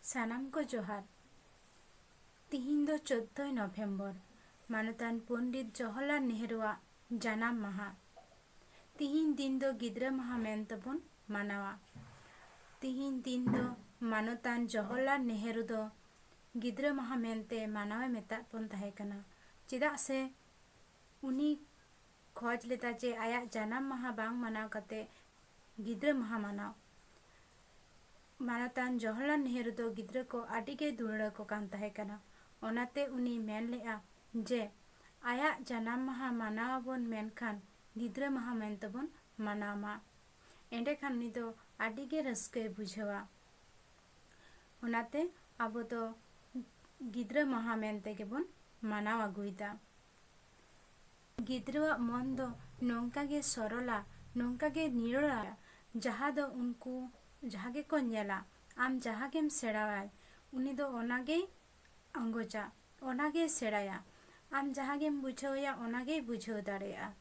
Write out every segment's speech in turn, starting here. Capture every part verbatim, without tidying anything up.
ᱥᱟᱱᱟᱢ ᱠᱚ ᱡᱚᱦᱟᱨ᱾ ᱛᱤᱦᱤᱧ ᱫᱚ ᱪᱳᱫᱽᱫᱳᱭ ᱱᱚᱵᱷᱮᱢᱵᱚᱨ, ᱢᱟᱱᱚᱛᱟᱱ ᱯᱚᱱᱰᱤᱛ ᱡᱚᱣᱟᱦᱚᱨᱞᱟᱞ ᱱᱮᱦᱨᱩᱣᱟᱜ ᱡᱟᱱᱟᱢ ᱢᱟᱦᱟ᱾ ᱛᱤᱦᱤᱧ ᱫᱤᱱ ᱫᱚ ᱜᱤᱫᱽᱨᱟᱹ ᱢᱟᱦᱟ ᱢᱮᱱᱛᱮᱵᱚᱱ ᱢᱟᱱᱟᱣᱟ᱾ ᱛᱤᱦᱤᱧ ᱫᱤᱱ ᱫᱚ ᱢᱟᱱᱚᱛᱟᱱ ᱡᱚᱣᱟᱦᱚᱨᱞᱟᱞ ᱱᱮᱦᱨᱩ ᱫᱚ ᱜᱤᱫᱽᱨᱟᱹ ᱢᱟᱦᱟ ᱢᱮᱱᱛᱮ ᱢᱟᱱᱟᱣᱮ ᱢᱮᱛᱟᱫ ᱵᱚᱱ ᱛᱟᱦᱮᱸ ᱠᱟᱱᱟ, ᱪᱮᱫᱟᱜ ᱥᱮ ᱩᱱᱤ ᱠᱷᱚᱡᱽ ᱞᱮᱫᱟ ᱡᱮ ᱟᱭᱟᱜ ᱡᱟᱱᱟᱢ ᱢᱟᱦᱟ ᱵᱟᱝ ᱢᱟᱱᱟᱣ ᱠᱟᱛᱮ ᱜᱤᱫᱽᱨᱟᱹ ᱢᱟᱦᱟ ᱢᱟᱱᱟᱣ᱾ ᱢᱟᱱᱚᱛᱟᱱ ᱡᱚᱣᱟᱦᱚᱨᱞᱟᱞ ᱱᱮᱦᱨᱩ ᱫᱚ ᱜᱤᱫᱽᱨᱟᱹ ᱠᱚ ᱟᱹᱰᱤ ᱜᱮᱭ ᱫᱩᱞᱟᱹᱲ ᱟᱠᱚ ᱠᱟᱱ ᱛᱟᱦᱮᱸ ᱠᱟᱱᱟ᱾ ᱚᱱᱟᱛᱮ ᱩᱱᱤ ᱢᱮᱱ ᱞᱮᱫᱼᱟ ᱡᱮ ᱟᱭᱟᱜ ᱡᱟᱱᱟᱢ ᱢᱟᱦᱟ ᱢᱟᱱᱟᱣ ᱟᱵᱚᱱ, ᱢᱮᱱᱠᱷᱟᱱ ᱜᱤᱫᱽᱨᱟᱹ ᱢᱟᱦᱟ ᱢᱮᱱᱛᱮᱵᱚᱱ ᱢᱟᱱᱟᱣ ᱢᱟ᱾ ᱮᱸᱰᱮᱠᱷᱟᱱ ᱩᱱᱤ ᱫᱚ ᱟᱹᱰᱤ ᱜᱮ ᱨᱟᱹᱥᱠᱟᱹᱭ ᱵᱩᱡᱷᱟᱹᱣᱟ᱾ ᱚᱱᱟᱛᱮ ᱟᱵᱚ ᱫᱚ ᱜᱤᱫᱽᱨᱟᱹ ᱢᱟᱦᱟ ᱢᱮᱱᱛᱮ ᱜᱮᱵᱚᱱ ᱢᱟᱱᱟᱣ ᱟᱹᱜᱩᱭᱮᱫᱟ᱾ ᱜᱤᱫᱽᱨᱟᱹᱣᱟᱜ ᱢᱚᱱ ᱫᱚ ᱱᱚᱝᱠᱟ ᱜᱮ ᱥᱚᱨᱚᱞᱟ, ᱱᱚᱝᱠᱟ ᱜᱮ ᱱᱤᱨᱚᱲᱟ, ᱡᱟᱦᱟᱸ ᱫᱚ ᱩᱱᱠᱩ ᱡᱟᱦᱟᱸ ᱜᱮᱠᱚ ᱧᱮᱞᱟ, ᱟᱢ ᱡᱟᱦᱟᱸ ᱜᱮᱢ ᱥᱮᱬᱟᱣᱟᱭ, ᱩᱱᱤ ᱫᱚ ᱚᱱᱟ ᱜᱮᱭ ᱟᱸᱜᱚᱪᱟ, ᱚᱱᱟ ᱜᱮᱭ ᱥᱮᱬᱟᱭᱟ᱾ ᱟᱢ ᱡᱟᱦᱟᱸ ᱜᱮᱢ ᱵᱩᱡᱷᱟᱹᱣᱟᱭᱟ, ᱚᱱᱟ ᱜᱮᱭ ᱵᱩᱡᱷᱟᱹᱣ ᱫᱟᱲᱮᱭᱟᱜᱼᱟ᱾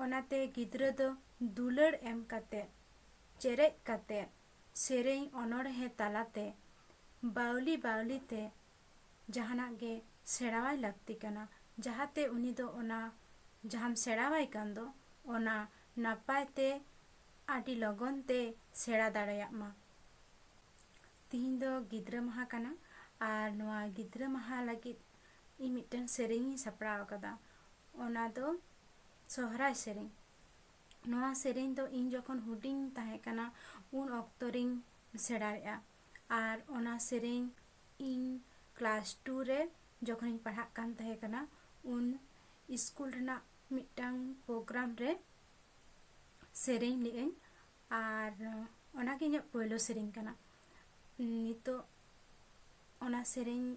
ᱚᱱᱟᱛᱮ ᱜᱤᱫᱽᱨᱟᱹ ᱫᱚ ᱫᱩᱞᱟᱹᱲ ᱮᱢ ᱠᱟᱛᱮ, ᱪᱮᱨᱮᱡ ᱠᱟᱛᱮ, ᱥᱮᱨᱮᱧ ᱚᱱᱚᱬᱦᱮ ᱛᱟᱞᱟᱛᱮ, ᱵᱟᱣᱞᱤ ᱵᱟᱣᱞᱤ ᱛᱮ ᱡᱟᱦᱟᱱᱟᱜ ᱜᱮ ᱥᱮᱬᱟᱣᱟᱭ ᱞᱟᱹᱠᱛᱤ ᱠᱟᱱᱟ, ᱡᱟᱦᱟᱸᱛᱮ ᱩᱱᱤ ᱫᱚ ᱚᱱᱟ ᱡᱟᱦᱟᱸᱢ ᱥᱮᱬᱟᱣᱟᱭ ᱠᱟᱱ ᱫᱚ, ᱚᱱᱟ ᱱᱟᱯᱟᱭ ᱛᱮ ᱟᱹᱰᱤ ᱞᱚᱜᱚᱱ ᱛᱮ ᱥᱮᱬᱟ ᱫᱟᱲᱮᱭᱟᱜ ᱢᱟ᱾ ᱛᱤᱦᱤᱧ ᱫᱚ ᱜᱤᱫᱽᱨᱟᱹ ᱢᱟᱦᱟ ᱠᱟᱱᱟ, ᱟᱨ ᱱᱚᱣᱟ ᱜᱤᱫᱽᱨᱟᱹ ᱢᱟᱦᱟ ᱞᱟᱹᱜᱤᱫ ᱤᱧ ᱢᱤᱫᱴᱟᱝ ᱥᱮᱨᱮᱧ ᱤᱧ ᱥᱟᱯᱲᱟᱣ ᱟᱠᱟᱫᱟ᱾ ᱚᱱᱟ ᱫᱚ ᱥᱚᱦᱨᱟᱭ ᱥᱮᱨᱮᱧ᱾ ᱱᱚᱣᱟ ᱥᱮᱨᱮᱧ ᱫᱚ ᱤᱧ ᱡᱚᱠᱷᱚᱱ ᱦᱩᱰᱤᱧ ᱛᱟᱦᱮᱸ ᱠᱟᱱᱟ, ᱩᱱ ᱚᱠᱛᱚ ᱨᱤᱧ ᱥᱮᱬᱟ ᱞᱮᱫᱼᱟ᱾ ᱟᱨ ᱚᱱᱟ ᱥᱮᱨᱮᱧ ᱤᱧ ᱠᱞᱟᱥ ᱴᱩ ᱨᱮ ᱡᱚᱠᱷᱚᱱᱤᱧ ᱯᱟᱲᱦᱟᱜ ᱠᱟᱱ ᱛᱟᱦᱮᱸ ᱠᱟᱱᱟ, ᱩᱱ ᱤᱥᱠᱩᱞ ᱨᱮᱱᱟᱜ ᱢᱤᱫᱴᱟᱝ ᱯᱨᱳᱜᱨᱟᱢ ᱨᱮ ᱥᱮᱨᱮᱧ ᱞᱮᱫᱟᱹᱧ᱾ ᱟᱨ ᱚᱱᱟᱜᱮ ᱤᱧᱟᱹᱜ ᱯᱳᱭᱞᱳ ᱥᱮᱨᱮᱧ ᱠᱟᱱᱟ᱾ ᱱᱤᱛᱚᱜ ᱚᱱᱟ ᱥᱮᱨᱮᱧ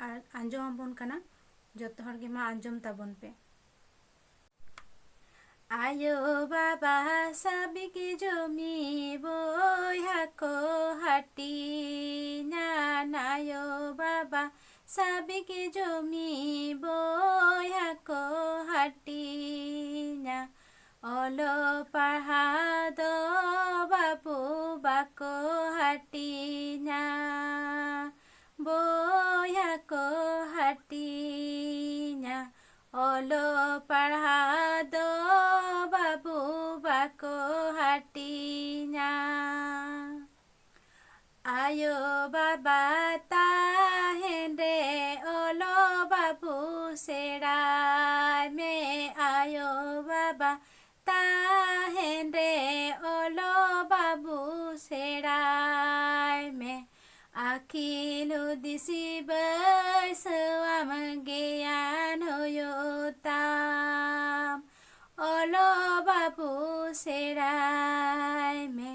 ᱟᱨ ᱟᱸᱡᱚᱢ ᱟᱵᱚᱱ ᱠᱟᱱᱟ᱾ ᱡᱚᱛᱚ ᱦᱚᱲ ᱜᱮ ᱢᱟ ᱟᱸᱡᱚᱢ ᱛᱟᱵᱚᱱ ᱯᱮ᱾ ᱟᱭᱳ ᱵᱟᱵᱟ ᱥᱟᱵᱤᱠ ᱡᱚᱢᱤ ᱵᱚᱭᱦᱟ ᱠᱚ ᱦᱟᱹᱴᱤᱧᱟ, ᱟᱭᱳ ᱵᱟᱵᱟ ᱥᱟᱵᱤᱠ ᱡᱚᱢᱤ ᱵᱚᱭᱦᱟ ᱠᱚ ᱦᱟᱹᱴᱤᱧᱟ, ᱚᱞᱚᱜ ᱯᱟᱲᱦᱟᱣ ᱫᱚ ᱵᱟᱹᱵᱩ ᱵᱟᱠᱚ ᱦᱟᱹᱴᱤᱧᱟ᱾ ᱦᱟᱹᱴᱤᱧᱟ, ᱵᱚᱭᱦᱟ ᱠᱚ ᱦᱟᱹᱴᱤᱧᱟ, ᱚᱞᱚᱜ ᱯᱟᱲᱦᱟᱣ ᱫᱚ ᱵᱟᱹᱵᱩ ᱵᱟᱠᱚ ᱦᱟᱹᱴᱤᱧᱟ᱾ ᱟᱭᱳ ᱵᱟᱵᱟ ᱛᱟᱦᱮᱱ ᱨᱮ ᱚᱞᱚᱜ ᱵᱟᱹᱵᱩ ᱥᱮᱬᱟᱭ ᱢᱮ, ᱟᱭᱳ ᱵᱟᱵᱟ ᱛᱟᱦᱮᱱ ᱨᱮ ᱚᱞᱚᱜ ᱵᱟᱹᱵᱩ ᱥᱮᱬᱟᱭ ᱢᱮ᱾ ᱟᱹᱠᱤᱞ ᱦᱩᱫᱤᱥ ᱵᱟᱹᱭᱥᱟᱹᱣᱟᱢ ᱜᱮᱭᱟᱱ ᱦᱩᱭᱩᱜ ᱛᱟᱢ, ᱚᱞᱚᱜ ᱵᱟᱹᱵᱩ ᱥᱮᱬᱟᱭ ᱢᱮ᱾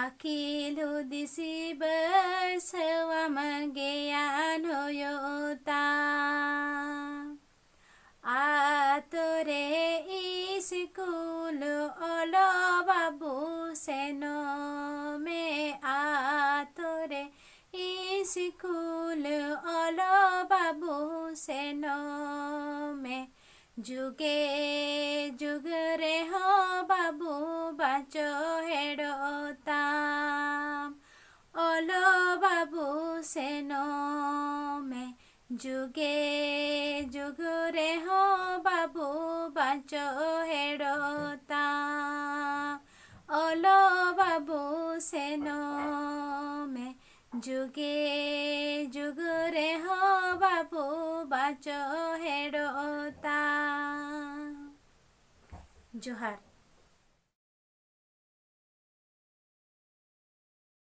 ᱟᱹᱠᱤᱞ ᱦᱩᱫᱤᱥ ᱵᱟᱹᱭᱥᱟᱹᱣᱟᱢ ᱜᱮᱭᱟᱱ ᱦᱩᱭᱩᱜ ᱛᱟᱢ᱾ ᱟᱛᱳ ᱨᱮ ᱤᱥᱠᱩᱞ ᱚᱞᱚᱜ ᱵᱟᱹᱵᱩ ᱥᱮᱱᱚᱜ ᱢᱮ, ᱟᱛᱳ ᱨᱮ ᱤᱥᱠᱩᱞ ᱚᱞᱚᱜ ᱵᱟᱹᱵᱩ ᱥᱮᱱᱚᱜ ᱢᱮ᱾ ᱡᱩᱜᱮ ᱡᱩᱜᱽ ᱨᱮᱦᱚᱸ ᱵᱟᱹᱵᱩ ᱵᱟᱧᱪᱚ ᱦᱮᱲᱚᱜ ᱛᱟᱢ, ᱚᱞᱚᱜ ᱵᱟᱹᱵᱩ ᱥᱮᱱᱚᱜ ᱢᱮ᱾ ᱡᱩᱜᱮ ᱡᱩᱜᱽ ᱨᱮᱦᱚᱸ ᱵᱟᱹᱵᱩ ᱵᱟᱧᱪᱚ ᱦᱮᱲᱚᱜ ᱛᱟᱢ, ᱚᱞᱚᱜ ᱵᱟᱹᱵᱩ ᱥᱮᱱᱚᱜ ᱢᱮ᱾ ᱡᱩᱜᱮ ᱡᱩᱜᱽ ᱨᱮᱦᱚᱸ ᱵᱟᱹᱵᱩ ᱵᱟᱧᱪᱚ ᱦᱮᱲᱚᱜ ᱛᱟᱢ᱾ ᱡᱚᱦᱟᱨ᱾